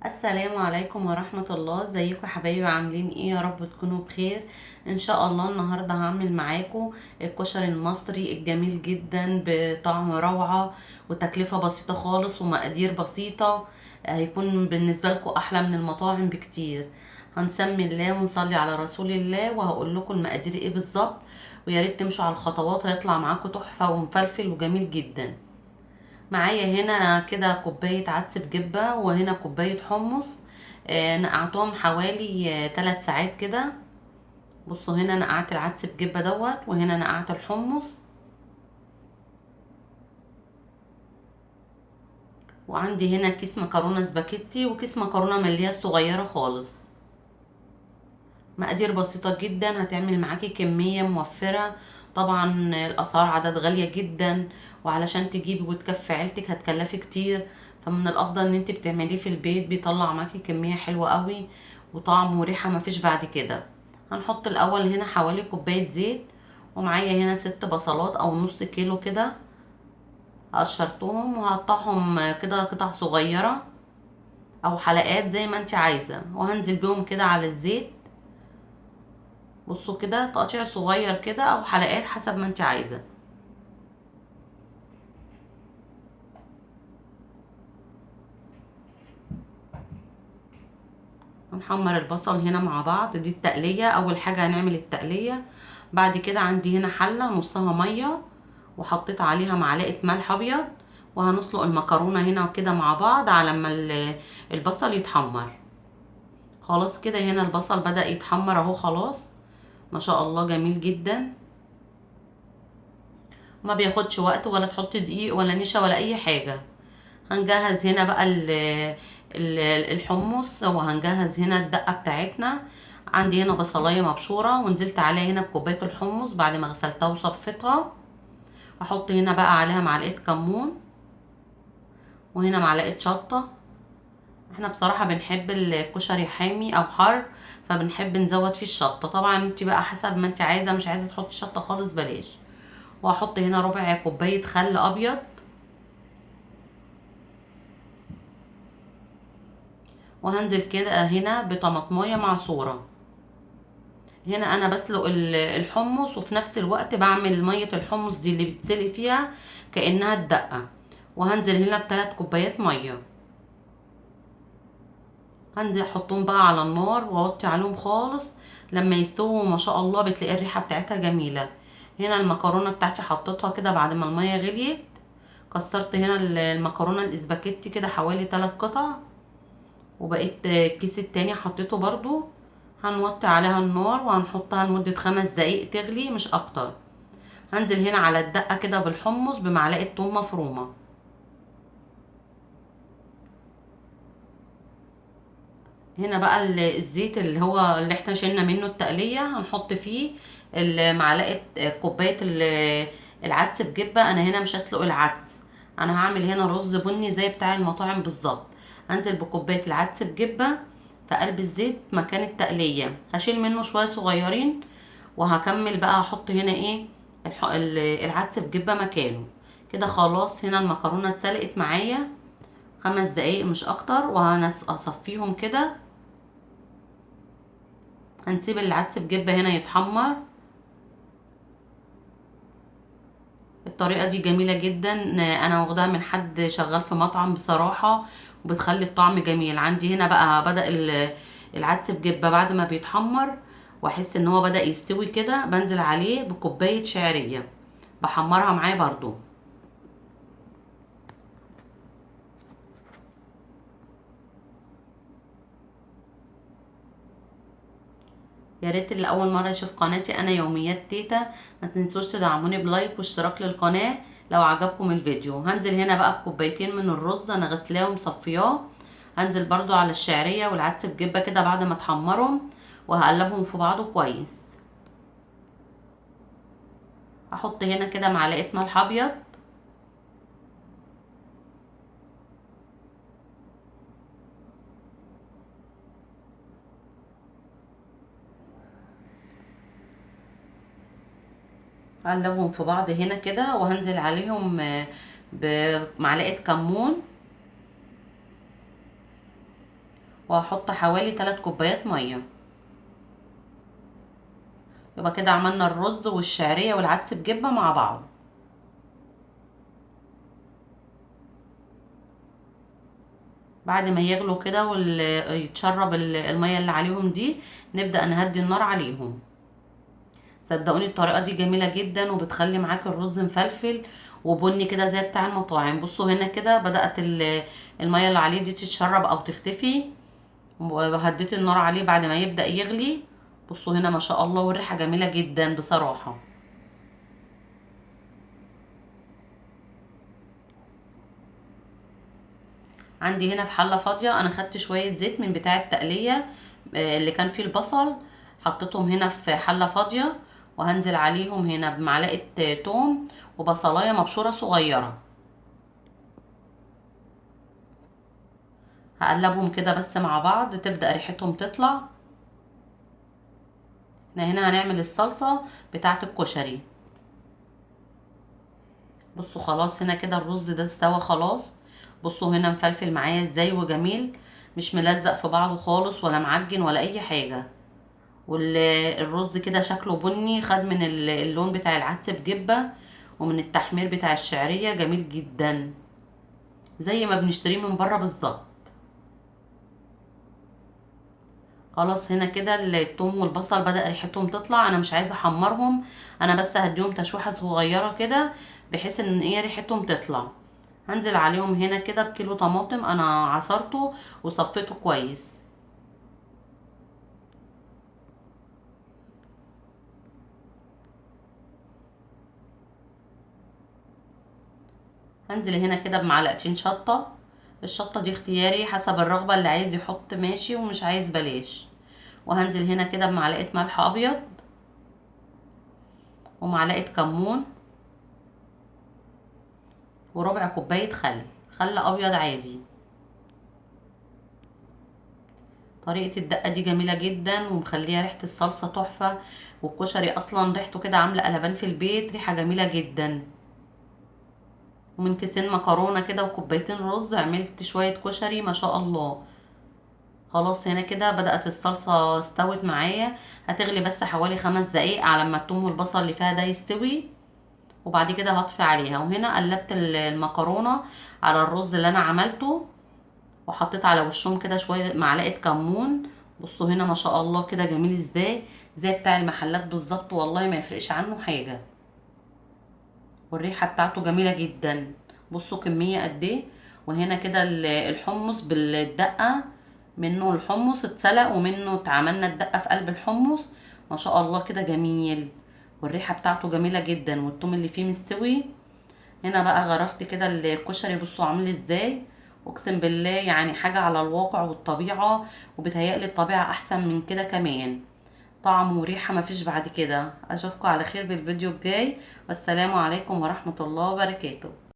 السلام عليكم ورحمة الله. ازيكم يا حبايبي؟ عاملين ايه؟ يا رب تكونوا بخير ان شاء الله. النهاردة هعمل معاكم الكشري المصري الجميل جدا بطعم روعة وتكلفة بسيطة خالص ومقادير بسيطة، هيكون بالنسبة لكم احلى من المطاعم بكتير. هنسمي الله ونصلي على رسول الله، وهقول لكم المقادير ايه بالظبط، ويا ريت تمشوا على الخطوات، هيطلع معاكم تحفة ومفلفل وجميل جدا. معايا هنا كده كوباية عدس بجبة، وهنا كوباية حمص، نقعتهم حوالي 3 ساعات كده. بصوا هنا نقعت العدس بجبة دوت، وهنا نقعت الحمص. وعندي هنا كيس مكرونة سباكيتي وكيس مكرونة من اللي هي الصغيرة خالص. مقادير بسيطة جدا، هتعمل معاكي كمية موفرة. طبعا الاسعار عدد غالية جدا، وعلشان تجيبي وتكفي عيلتك هتكلفي كتير، فمن الافضل ان انت بتعمليه في البيت، بيطلع معاكي كمية حلوة قوي وطعم وريحة مفيش بعد كده. هنحط الاول هنا حوالي كوباية زيت، ومعايا هنا 6 بصلات او نص كيلو كده، قشرتهم وهقطعهم كده قطع صغيرة او حلقات زي ما انت عايزة، وهنزل بيهم كده على الزيت. بصوا كده تقطيع صغير كده او حلقات حسب ما انت عايزة. هنحمر البصل هنا مع بعض، دي التقلية. اول حاجة هنعمل التقلية. بعد كده عندي هنا حلة نصها مية، وحطيت عليها معلقة ملح ابيض، وهنسلق المكرونة هنا كده مع بعض على ما البصل يتحمر. خلاص كده هنا البصل بدأ يتحمر اهو، خلاص ما شاء الله جميل جدا. ما بياخدش وقت، ولا تحطي دقيق ولا نشا ولا اي حاجة. هنجهز هنا بقى الحمص، وهنجهز هنا الدقة بتاعتنا. عندي هنا بصلاية مبشورة، ونزلت عليها هنا بكوباية الحمص بعد ما غسلتها وصفيتها. هحط هنا بقى عليها معلقة كمون، وهنا معلقة شطة. احنا بصراحة بنحب الكشري حامي او حر، فبنحب نزود فيه الشطة. طبعا انت بقى حسب ما انت عايزة، مش عايزة تحطي شطة خالص بلاش. وهحط هنا ربع كوباية خل ابيض، وهنزل كده هنا بطماطمايه معصورة. هنا انا بسلق الحمص، وفي نفس الوقت بعمل مية الحمص دي اللي بتسلق فيها كأنها الدقة. وهنزل هنا ب3 كوبايات مية، هنزل احطهم بقى على النار واوطي عليهم خالص لما يستووا. ما شاء الله بتلاقي الريحة بتاعتها جميلة. هنا المكرونة بتاعتي حطيتها كده بعد ما المية غليت. كسرت هنا المكرونة الاسباجيتي كده حوالي 3 قطع، وبقيت الكيس التاني حطيته برضو. هنوطي عليها النار وهنحطها لمدة 5 دقايق تغلي مش اكتر. هنزل هنا على الدقة كده بالحمص بمعلقة توم مفرومة. هنا بقى الزيت اللي هو اللي احنا شلنا منه التقلية هنحط فيه معلقة كوباية العدس بجبة. انا هنا مش هسلق العدس، انا هعمل هنا رز بني زي بتاع المطاعم بالظبط. هنزل بكوباية العدس بجبة في قلب الزيت مكان التقلية، هشيل منه شوية صغيرين وهكمل بقى. هحط هنا ايه العدس بجبة مكانه كده. خلاص هنا المكرونة اتسلقت معايا 5 دقايق مش اكتر، وهصفيهم كده. هنسيب العدس بجبة هنا يتحمر. الطريقة دي جميلة جدا، انا واخداها من حد شغال في مطعم بصراحة، وبتخلي الطعم جميل. عندي هنا بقى بدأ العدس بجبة بعد ما بيتحمر واحس ان هو بدأ يستوي كده، بنزل عليه بكوباية شعرية بحمرها معاه برضو. يا ريت اللي اول مره يشوف قناتي انا يوميات تيتا ما تنسوش تدعموني بلايك واشتراك للقناه لو عجبكم الفيديو. هنزل هنا بقى بكوبايتين من الرز انا غسلاه ومصفياه. هنزل برضو على الشعريه والعدس بجبه كده بعد ما اتحمرهم، وهقلبهم في بعضه كويس. هحط هنا كده معلقه ملح ابيض، هقلبهم في بعض هنا كده، وهنزل عليهم بمعلقه كمون. وهحط حوالي 3 كوبايات مية. يبقى كده عملنا الرز والشعريه والعدس بجبه مع بعض. بعد ما يغلوا كده ويتشرب المية اللي عليهم دي، نبدا نهدي النار عليهم. صدقوني الطريقة دي جميلة جدا، وبتخلي معاك الرز مفلفل وبني كده زي بتاع المطاعم. بصوا هنا كده بدات المية اللي عليه دي تتشرب او تختفي، وهديت النار عليه بعد ما يبدا يغلي. بصوا هنا ما شاء الله، والريحه جميلة جدا بصراحة. عندي هنا في حله فاضية انا خدت شوية زيت من بتاع التقليه اللي كان فيه البصل، حطيتهم هنا في حله فاضية، وهنزل عليهم هنا بمعلقه توم وبصلايه مبشوره صغيرة. هقلبهم كده بس مع بعض، تبدا ريحتهم تطلع. احنا هنا هنعمل الصلصه بتاعه الكشري. بصوا خلاص هنا كده الرز ده استوى خلاص. بصوا هنا مفلفل معايا ازاي وجميل، مش ملزق في بعضه خالص ولا معجن ولا اي حاجة. والرز كده شكله بني، خد من اللون بتاع العدس بجبه ومن التحمير بتاع الشعرية، جميل جدا زي ما بنشتريه من بره بالظبط. خلاص هنا كده الثوم والبصل بدأ ريحتهم تطلع. انا مش عايزه احمرهم، انا بس هديهم تشويحه صغيرة كده بحيث ان ايه ريحتهم تطلع. هنزل عليهم هنا كده بكيلو طماطم انا عصرته وصفيته كويس. هنزل هنا كده بمعلقتين شطه، الشطه دي اختياري حسب الرغبة، اللي عايز يحط ماشي ومش عايز بلاش. وهنزل هنا كده بمعلقه ملح ابيض ومعلقة كمون وربع كوباية خل، خل ابيض عادي. طريقه الدقة دي جميلة جدا ومخليه ريحه الصلصه تحفة، والكشري اصلا ريحته كده عامله قلبان في البيت، ريحه جميلة جدا. ومن كيسين مكرونه كده وكوبايتين رز عملت شوية كشري ما شاء الله. خلاص هنا كده بدأت الصلصه استوت معايا، هتغلي بس حوالي 5 دقايق على ما الثوم والبصل اللي فيها ده يستوي، وبعد كده هطفي عليها. وهنا قلبت المكرونه على الرز اللي انا عملته، وحطيت على وشهم كده شوية معلقه كمون. بصوا هنا ما شاء الله كده جميل ازاي، زي بتاع المحلات بالظبط، والله ما يفرقش عنه حاجة، والريحه بتاعته جميلة جدا. بصوا كمية قد ايه. وهنا كده الحمص بالدقه، منه الحمص اتسلق ومنه اتعملنا الدقة في قلب الحمص، ما شاء الله كده جميل، والريحه بتاعته جميلة جدا، والثوم اللي فيه مستوي. هنا بقى غرفت كده الكشري، بصوا عامل ازاي، اقسم بالله يعني حاجة على الواقع والطبيعة، وبتهيألي الطبيعة احسن من كده كمان، طعم وريحه مفيش بعد كده. اشوفكم على خير بالفيديو الجاي، والسلام عليكم ورحمة الله وبركاته.